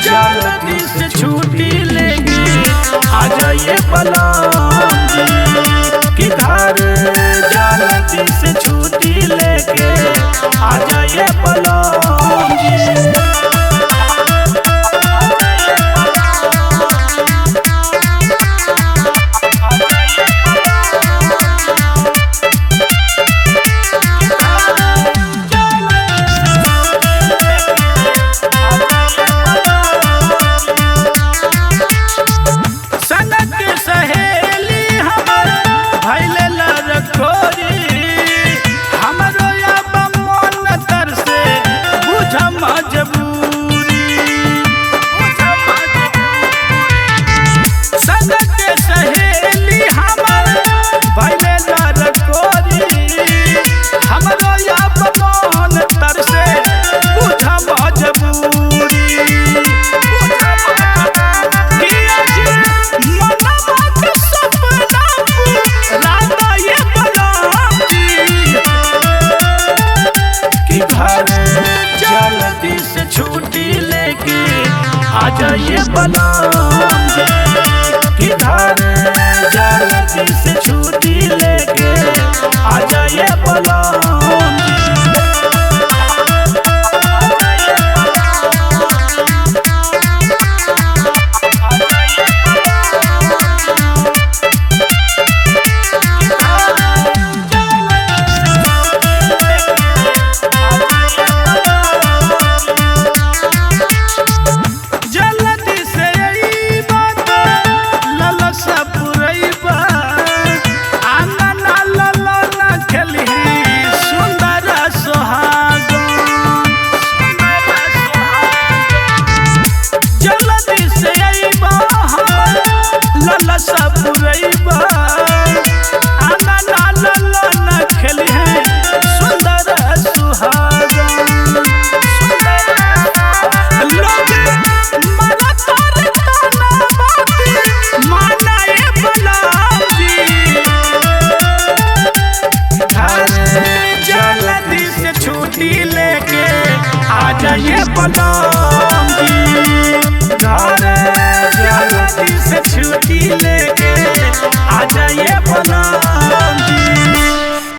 जल्दी से छुट्टी लेके आ जाइए बलराम जी। किधर जल्दी से छुट्टी लेके आ जाइए बलराम जी। सहेली हमर भइले लरकोरी, हमरो अब मन तरसे बुझ मजबूरी। सनक सहेली हमर भइले लरकोरी, हमरो अब मन तरसे बुझ मजबूरी। जल्दी से छुट्टी लेके आ जाइए बलराम जी। किधर जल्दी से छुट्टी लेके आ जाइए बलराम जी। जल्दी से अइबा त ललसा पुरैबा, आंगन ललना खेलही सुंदर सोहागन। जल्दी से अइबा ललसा पुरैबा, आंगन ललना खेलही सुंदर सुहागन। जल्दी से छुट्टी लेके आ जाइए बलराम।